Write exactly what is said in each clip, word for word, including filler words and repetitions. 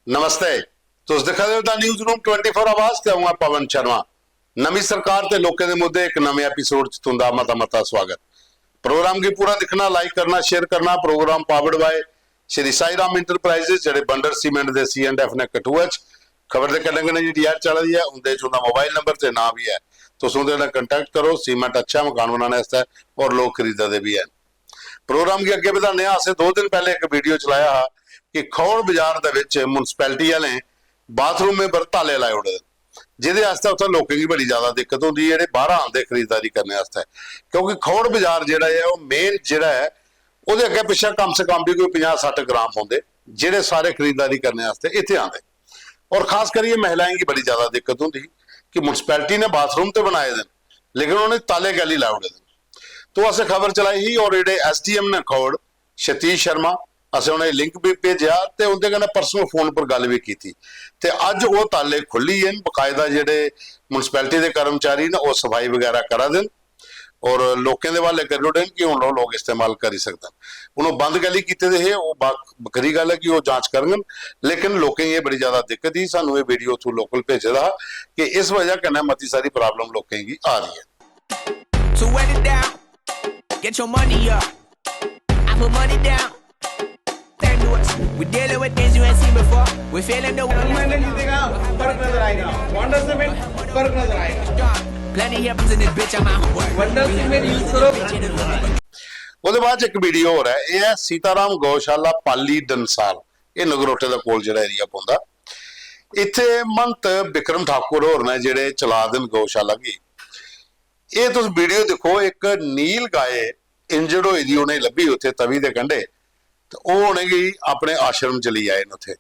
नमस्ते। तुस दिक्खा दे ओ the news room twenty four आवाज ते अ'ऊं आं पवन शर्मा। नमीं सरकार ते लोकें दे मुद्दे इक नमें एपिसोड च तुं'दा मता मता स्वागत। प्रोग्राम गी पूरा दिक्खना, लाइक करना, शेयर करना। Programme powered by Shri Sai Ram enterprises, जेह्ड़े बंडर सीमेंट दे सी एंड एफ ने कठुआ च। खबर दे कन्नै कन्नै जेह्ड़ी ऐड चला दी ऐ, उं'दे च उं'दा मोबाइल नंबर ते नांऽ बी ऐ। तुस उं'दे कन्नै कंटैक्ट करो। सीमेंट अच्छा ऐ मकान बनाने आस्तै, और लोक खरीदा दे बी हैन। प्रोग्राम गी अग्गें बधाने आं। असें दो दिन पैह्ले इक वीडियो चलाया हा कि खौड़ बाजार दे बिच म्युनिसिपैलिटी आह्लें बाथरूमें पर ताले लाए ओड़े दे, जेह्दे आस्तै उत्थै लोकें गी बड़ी ज्यादा दिक्कत होंदी ऐ जेह्ड़े बाह्रा आंदे खरीददारी करने आस्तै, क्योंकि खौड़ बाजार जेह्ड़ा ऐ, ओह् मेन जेह्ड़ा ऐ, ओह्दे अग्गें पिच्छें कम से कम बी कोई पंजाह् सट्ठ ग्राम पौंदे, जेह्ड़े सारे खरीददारी करने आस्तै इत्थै आंदे। और खास करियै महिलाएं गी बड़ी ज्यादा दिक्कत होंदी ही कि म्युनिसिपैलिटी ने बाथरूम ते बनाए दे न, लेकिन उ'नें ताले कैल्ली लाई ओड़े दे न? तो असें खबर चलाई ही और जेह्ड़े एस डी एम ने खौड़, सतीश शर्मा, असें उ'नेंगी लिंक बी भेजेआ ते उं'दे कन्नै पर्सनल फोन पर गल्ल बी कीती। ते अज्ज ओह् ताले खु'ल्ली गे न, बकायदा जेह्ड़े म्युनिसिपैलिटी दे कर्मचारी न, ओह् सफाई बगैरा करा दे न और लोकें दे हवाले करी ओड़े न कि हून ओह् लोक इस्तेमाल करी सकदे न। हून ओह् बंद कैल्ली कीते दे हे, ओह् बा-, बक्खरी गल्ल ऐ कि ओह् जांच करङन, लेकिन लोकें गी एह् बड़ी ज्यादा दिक्कत ही। सानू एह् वीडियो उत्थूं लोकल भेजे दा हा कि इस वजह कन्नै मती सारी प्रॉब्लम लोकें गी आ दी ऐ। So write it down, get your money up. I put money down. Thank you. We're dealing with things you ain't seen before. We're feeling the मैं नहीं जीतेगा, फर्क नजर आएगा। वंडर सीमेंट, फर्क नजर आएगा। Plenty of in this bitch, I'm out of work. Wonder cement use करो। ओह्दे बाद च इक वीडियो होर ऐ, एह् ऐ सीताराम गौशाला पाली डंसाल, एह् नगरोटे दे कोल जेह्ड़ा एरिया पौंदा। इत्थै महंत बिक्रम ठाकुर होर ने जेह्ड़े चला दे न गौशाला गी। एह् तुस वीडियो दिक्खो, इक नील गाय इंजर्ड होई दी उ'नेंगी लब्भी उत्थै तवी दे कंढे, ते ओह् उ'नेंगी अपने आश्रम च लेई आए न उत्थै।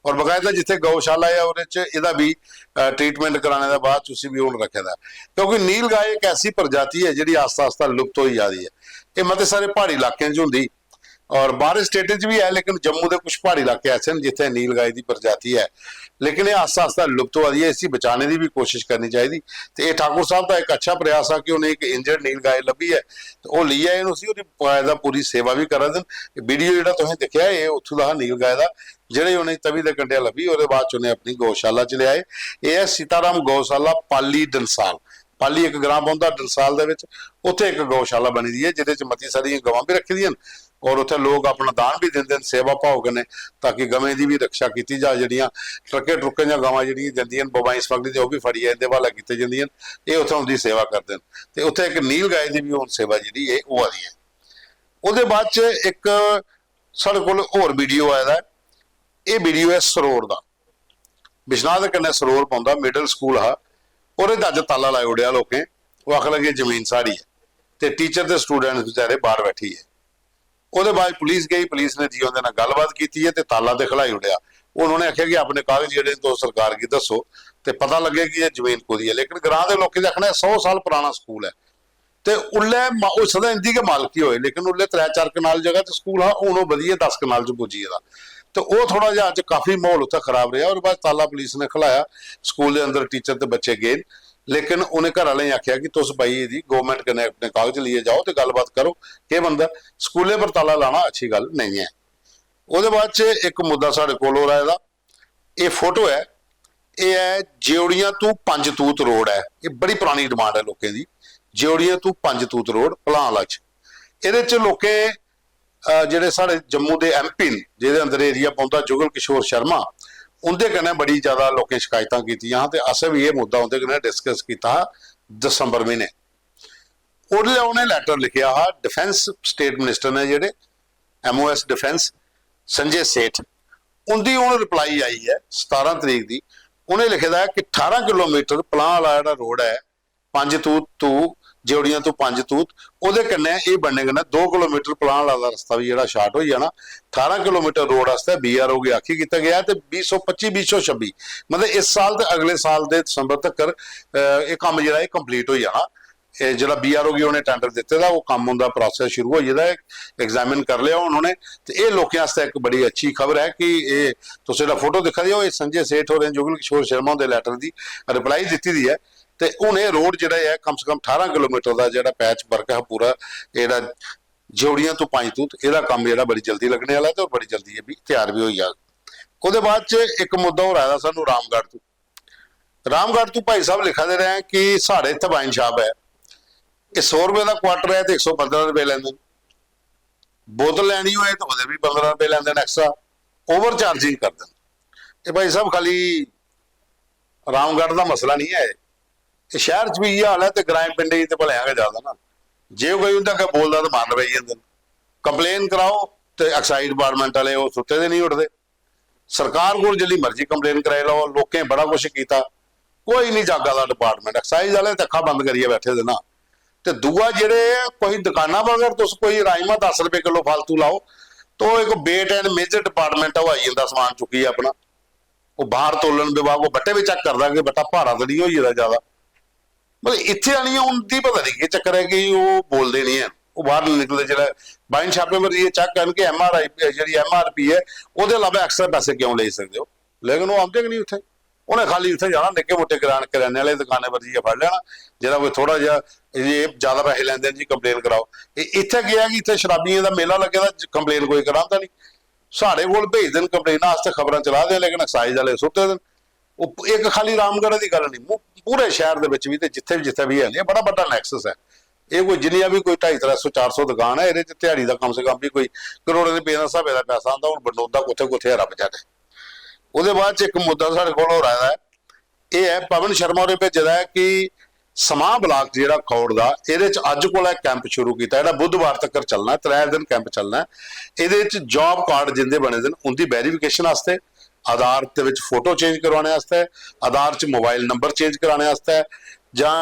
और बकायदा जित्थै गौशाला ऐ, ओह्दे च एह्दा बी, अ, ट्रीटमेंट कराने दे बाद च उसी बी हून रक्खे दा ऐ। क्योंकि नील गाय इक ऐसी प्रजाति ऐ जेह्ड़ी आस्ता आस्ता लुप्त होई जा दी ऐ। एह् मते सारे प्हाड़ी इलाकें च होंदी और बाहर स्टेटें च बी ऐ, लेकिन जम्मू दे कुछ प्हाड़ी इलाके ऐसे न जित्थै नील गाय दी प्रजाति ऐ, लेकिन एह् आस्ता आस्ता लुप्त होआ दी ऐ। इसी बचाने दी बी कोशिश करनी चाहिदी। ते एह् ठाकुर साहब दा इक अच्छा प्रयास हा कि उ'नें इक इंजर्ड नील गाय लब्भी ऐ, ते ओह् लेई आए न उसी, ओह्दी बकायदा पूरी सेवा बी करा दे न। वीडियो जेह्ड़ा तुसें दिक्खेआ, एह् उत्थूं दा हा नील गाय दा, जेह्ड़े उ'नें तवी दे कंढे लब्भी, ओह्दे बाद च उ'नें अपनी गौशाला च लेआए। एह् ऐ सीताराम गौशाला, पाली डंसाल। पाली इक ग्रां पौंदा डंसाल दे बिच, उत्थै इक गौशाला बनी दी ऐ, जेह्दे च मती सारियां गवां बी रक्खी दियां न और उत्थै लोक अपना दान बी दिंदे न सेवा भाव कन्नै, ताकि गवें दी बी रक्षा कीती जा। जेह्ड़ियां ट्रकें ट्रुकें जां गवां जेह्ड़ियां जंदियां न, बबाई समगलिंग दियां, ओह् बी फड़ियै इं'दे हवालै कीते जंदियां न। एह् उत्थै उं'दी सेवा करदे न। ते उत्थै इक नील गाय दी बी हून सेवा जेह्ड़ी एह् होआ दी ऐ। ओह्दे बाद च इक साढ़े कोल होर वीडियो आए दा ऐ। एह् वीडियो ऐ सरोर दा। बिश्नाह दे कन्नै सरोर पौंदा, मिडल स्कूल हा, ओह्दे च अज्ज ताला लाई ओड़ेआ लोकें। ओह् आखन लगे, "जमीन साढ़ी ऐ।" ते टीचर ते स्टूडेंट बेचारे बाहर बैठी गे। ओह्दे बाद पुलिस गई, पुलिस ने जी उं'दे नाल गल्लबात कीती ऐ ते ताला ते खलाई ओड़ेआ। हून उ'नें आखेआ कि अपने कागज जेह्ड़े न, तुस सरकार गी दस्सो ते पता लग्गे कि एह् जमीन कोह्दी ऐ। लेकिन ग्रां दे लोकें दा आखना ऐ, सौ साल पराना स्कूल ऐ, ते उल्लै मा-, होई सकदा इं'दी गै मालकी होए, लेकिन उल्लै त्रै चार कनाल जगह च स्कूल हा, हून ओह् बधियै दस कनाल च पुज्जी गेदा। ते ओह् थोह्ड़ा जेहा अज्ज काफी म्हौल उत्थै खराब रेहा। ओह्दे बाद ताला पुलिस ने खलाया, स्कूल दे अंदर टीचर ते बच्चे गे न, लेकिन उ'नें घर आह्लें गी आखेआ कि तुस भाई एह्दी गौरमैंट कन्नै अपने कागज लेइयै जाओ ते गल्लबात करो, केह् बनदा। स्कूलै पर ताला लाना अच्छी गल्ल नेईं ऐ। ओह्दे बाद च इक मुद्दा साढ़े कोल होर आए दा, एह् फोटो ऐ, एह् ऐ जेओड़ियां तू पंज तूत रोड ऐ। एह् बड़ी परानी डिमांड ऐ लोकें दी, जेओड़ियां तू पंज तूत रोड पलांला च। एह्दे च लोकें, अ, जेह्ड़े साढ़े जम्मू दे एम पी न, जेह्दे अंदर एरिया पौंदा जुगल किशोर शर्मा, उं'दे कन्नै बड़ी ज्यादा लोकें शकायतां कीतियां हां ते असें बी एह् मुद्दा उं'दे कन्नै डिस्कस कीता हा दसंबर म्हीने। उसलै उ'नें लैटर लिखेआ हा डिफेंस स्टेट मिनिस्टर ने, जेह्ड़े M O S defence Sanjay Seth, उं'दी हून रिप्लाई आई ऐ सतारां तरीक दी। उ'नें लिखे दा ऐ कि ठारां किलोमीटर पलांह आह्ला जेह्ड़ा रोड ऐ, पंज तूत तू जेओड़ियां तू पंज तूत, ओह्दे कन्नै एह् बनने कन्नै दो किलोमीटर पलांह आह्ला दा रस्ता बी जेह्ड़ा शार्ट होई जाना। ठारां किलोमीटर रोड आस्तै बी आर ओ गी आखी कीता गेआ ते बीह् सौ पच्ची बीह् सौ छब्बी, मतलब इस साल ते अगले साल दे दसंबर तक्कर, अ, एह् कम्म जेह्ड़ा एह् कंप्लीट होई जाना। एह् जेह्ड़ा बी आर ओ गी उ'नें टैंडर दित्ते दा, ओह् कम्म उं'दा प्रोसेस शुरू होई गेदा ऐ, एग्जामिन करी लेआ हून उ'नें। ते एह् लोकें आस्तै इक बड़ी अच्छी खबर ऐ कि एह् तुस जेह्ड़ा फोटो दिक्खा दे ओ, एह् संजय सेठ होरें जुगल किशोर शर्मा हुंदे लैटर दी रिप्लाई दित्ती दी ऐ। ते हून एह् रोड जेह्ड़ा ऐ, कम से कम ठारां किलोमीटर दा जेह्ड़ा पैच वर्क हा पूरा, एह् जेह्ड़ा जेओड़ियां तू पंज तूत, एह्दा कम्म जेह्ड़ा बड़ी जल्दी लग्गने आह्ला ऐ ते होर बड़ी जल्दी एह् बी त्यार बी होई जाग। ओह्दे बाद च इक मुद्दा होर आए दा सानू रामगढ़ तू। रामगढ़ तू भाई साहब लिखा दे रहे कि साढ़े इत्थै वाइन शाप ऐ, एह् सौ रपेऽ दा क्वार्टर ऐ ते इक सौ पंदरां रपेऽ लैंदे न, बोतल लैनी होए ते ओह्दे बी पंदरां रपेऽ लैंदे न एक्स्ट्रा, ओवर चार्जिंग करदे न। एह् भाई साहब खाली रामगढ़ दा मसला निं ऐ, एह् शैह्र च बी इ'यै हाल ऐ ते ग्राएं पिंडें च ते भलेआं गै ज्यादा ना। जे कोई उं'दे अग्गें बोलदा ते मारन पेई जंदे न। कंप्लेन कराओ ते एक्साइज डिपार्टमेंट आह्ले ओह् सुत्ते दे निं उठदे। सरकार कोल जिन्नी मर्जी कंप्लेन कराई लैओ, लोकें बड़ा कुछ कीता, कोई निं जागा दा डिपार्टमेंट। एक्साइज आह्ले ते अक्खां बंद करियै बैठे दे ना। ते दूआ, जेह्ड़े कोई दकानां पर अगर तुस कोई राजमा दस रपेऽ किलो फालतू लाओ, तो इक वेट एंड मेजर डिपार्टमेंट ओह् आई जंदा समान चुक्कियै अपना, ओह् बाहर तोलन विभाग ओह् बट्टे बी चेक करदा कि बट्टा भारा ते निं होई गेदा ज्यादा। मतलब इत्थै आनियै उं'दी पता निं केह् चक्कर ऐ कि ओह् बोलदे निं हैन, ओह् बाहर निं निकलदे। जेल्लै वाइन शापें पर जाइयै चेक करन कि एम आर आई जेह्ड़ी एम आर पी ऐ, ओह्दे अलावा एक्स्ट्रा पैसे क्यों लेई सकदे ओ? लेकिन ओह् आंदे गै निं उत्थै। उ'नें खाली उत्थै जाना, निक्के मुट्टे किरान-, करेआने आह्ले दकानें पर जाइयै फड़ लैना, जेह्ड़ा कोई थोह्ड़ा जेहा, "एह् ज्यादा पैसे लैंदे न जी, कंप्लेन कराओ।" ए-, इत्थै केह् ऐ कि इत्थै शराबियें दा मेला लग्गे दा, कंप्लेन कोई करांदा निं। साढ़े कोल भेजदे न कंप्लेनां आस्तै, खबरां चला दे, लेकिन एक्साइज आह्ले सुत्ते दे न। ओह् इक खाली रामगढ़ दी गल्ल निं, मू-, पूरे शैह्र दे बिच बी ते जित्थै बी, जित्थै बी हैन, एह् बड़ा बड्डा नैक्सस ऐ। एह् कोई जिन्नियां बी कोई ढाई त्रै सौ, चार सौ दकान ऐ, एह्दे च ध्याड़ी दा कम से कम बी कोई करोड़ें दे, पेरें स्हाबै दा पैसा आंदा, हून बंडोदा कुत्थै कुत्थै ऐ, रब्ब जाने। ओह्दे बाद च इक मुद्दा साढ़े कोल होर आए दा ऐ, एह् ऐ, पवन शर्मा होरें भेजे दा ऐ कि समां ब्लाक जेह्ड़ा खौड़ दा, एह्दे च अज्ज कोला इक कैंप शुरू कीता, जेह्ड़ा बुधवार तक्कर चलना ऐ, त्रै दिन कैंप चलना ऐ। एह्दे च जॉब कार्ड जिंदे बने दे न, उं'दी वेरिफिकेशन आस्तै, आधार दे बिच फोटो चेंज करवाने आस्तै, आधार च मोबाइल नंबर चेंज कराने आस्तै, जां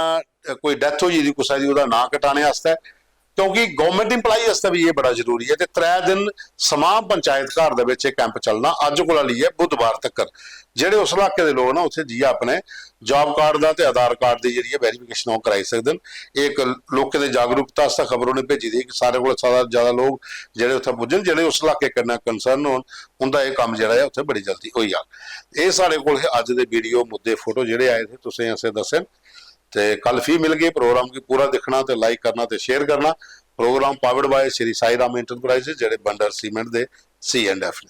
कोई डेथ होई गेदी कुसै दी, ओह्दा नांऽ कटाने आस्तै, क्योंकि गौरमेंट एम्प्लॉई आस्तै बी एह् बड़ा जरूरी ऐ। ते त्रै दिन समां पंचायत घर दे बिच एह् कैंप चलना अज्ज कोला लेइयै बुधवार तक्कर। जेह्ड़े उस इलाके दे लोक न, उत्थै जाइयै अपने जॉब कार्ड दा ते आधार कार्ड दी जेह्ड़ी ऐ वेरिफिकेशन ओह् कराई सकदे न। एह् इक लोकें दे जागरूकता आस्तै खबर उ'नें भेजी दी कि सारे कोला ज्यादा, ज्यादा लोक जेह्ड़े उत्थै पुज्जन, जेह्ड़े उस इलाके कन्नै कंसर्न होन, उं'दा एह् कम्म जेह्ड़ा ऐ उत्थै बड़ी जल्दी होई जाग। एह् साढ़े कोल हे अज्ज दे वीडियो, मुद्दे, फोटो जेह्ड़े आए थे, तुसें असें दस्से न। ते कल फ्ही मिलगे। प्रोग्राम गी पूरा दिक्खना ते लाइक करना ते शेयर करना। Programme powered by Shri Sai Ram enterprises, जेह्ड़े बंडर सीमेंट दे सी एंड एफ न।